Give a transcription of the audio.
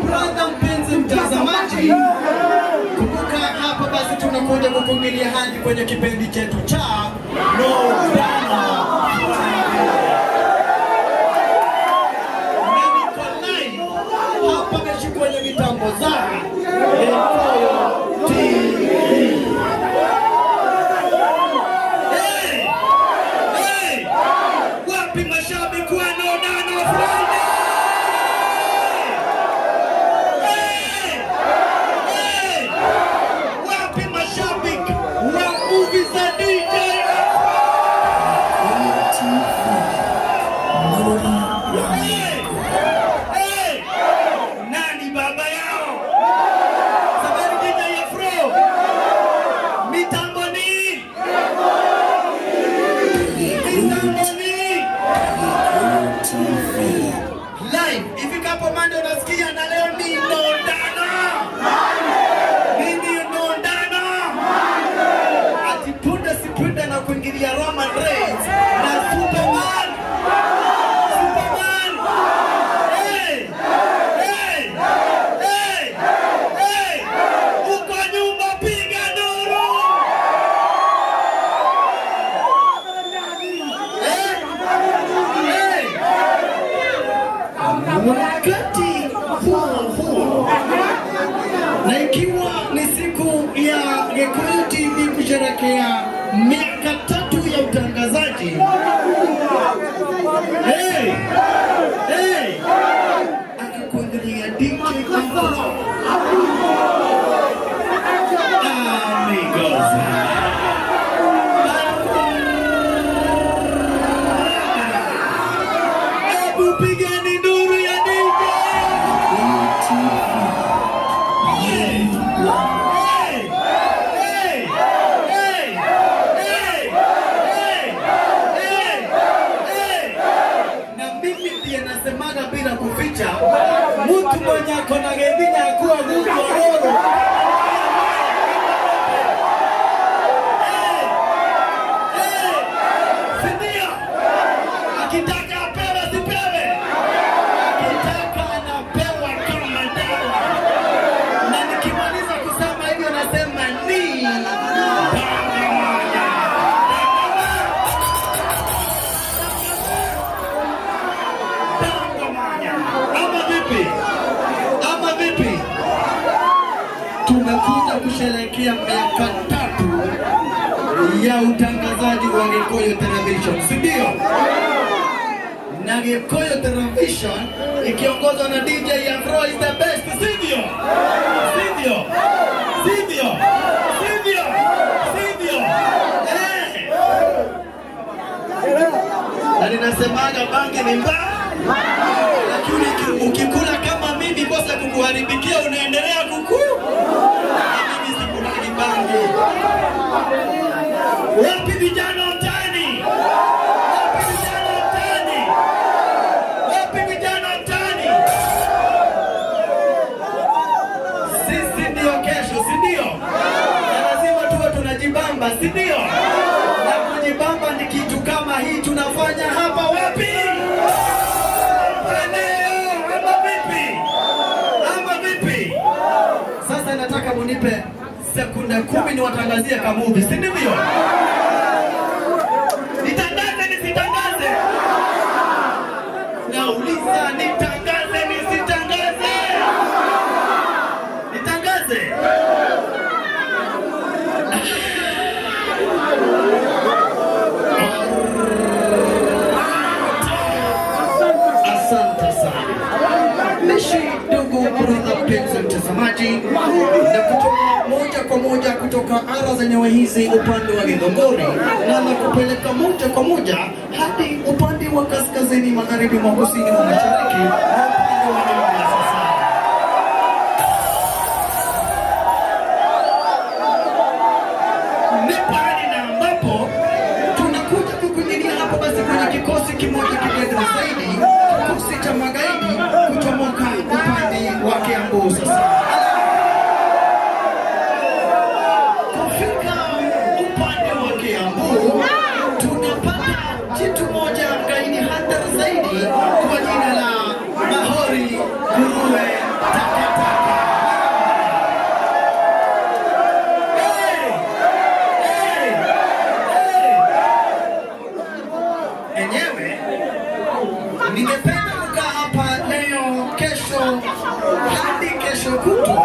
Brother, mpenzi mtazamaji, kumbuka hapa basi tunakuja kufungilia hadi kwenye kipindi chetu cha No Drama. Na niko live hapa Meshi kwenye mitambo za Gikuyu TV. Hey! Hey! Wapi mashabiki wa No Nano Friday? Hey! Hey! Wapi mashabiki wa movie za DJ TV. Melody Hey! Hey! Nani baba yao? Sabari DJ Afro. Mitambo ni? Mitambo ni? TV. Live ifikapo Monday unasikia na leo ni Ndondano. Nini ndondano? Ati punde si punde na kuingilia Roman Reigns na Superman. Superman. Hey! Hey! Hey! Hey! Uko nyumba piga nduru. Hey! Hey! Wakati huo huo, na ikiwa ni siku ya Gikuyu TV kusherekea miaka 3 ya utangazaji. Hey! Hey! Akikuangalia DJ Afro. Amigos. Hebu pigeni nduru ya DJ. TV. Hey! Hey! Hey! Hey! Hey! Hey! Hey! Na mimi ndiye nasemaga. Si ndio? Akitaka apewe asipewe? Akitaka anapewa kama dawa. Na nikimaliza kusema hivyo nasema ni Tangamanya. Tangamanya. Ama vipi? Ama vipi? Tumekuja kusherehekea miaka 3 ya utangazaji wa Gikuyu Television, si ndio? Na Gikuyu Television ikiongozwa na DJ Afro is the best, Sivyo? Sivyo? Sivyo? Sivyo? Sivyo? Eh! Na ninasemaga bangi ni mbaya, lakini ukikula kama mimi kosa kukuharibikia, unaendelea kuku. Na mimi sikulagi bangi. Wapi vijana wa mtaani? Wapi vijana wa mtaani? Wapi vijana wa mtaani? Sisi ndio kesho, si ndio? Na lazima tuwe tunajibamba, si ndio? Na kujibamba ni kitu kama hii tunafanya hapa wapi? Hapa leo, ama vipi? Ama vipi? Sasa nataka munipe sekunde 10 niwatangazie kamuvi, si ndivyo? Nitangaze nisitangaze? Nauliza, Nitangaze nisitangaze? Nitangaze? Asante sana. Mishi ndugu brother mpenzi mtazamaji, na kutoka moja kwa moja kutoka ara zenyewe hizi upande wa Githunguri, na nakupeleka moja kwa moja hadi upande wa kaskazini magharibi mwa kusini mwa mashariki na upande wa Nyanza sasa. Ni pahali na ambapo Tunakuja kukuingilia hapo basi kwenye kikosi kimoja kigeni zaidi, kikosi cha magaidi kuchomoka upande wa Kiambu sasa. Kufika upande wa Kiambu tunapata kitu moja gaidi hatari zaidi kwa jina la Mahori Nguruwe Takataka. Hey! Hey! Hey! Enyewe ningependa kukaa hapa leo, kesho hadi kesho kutwa.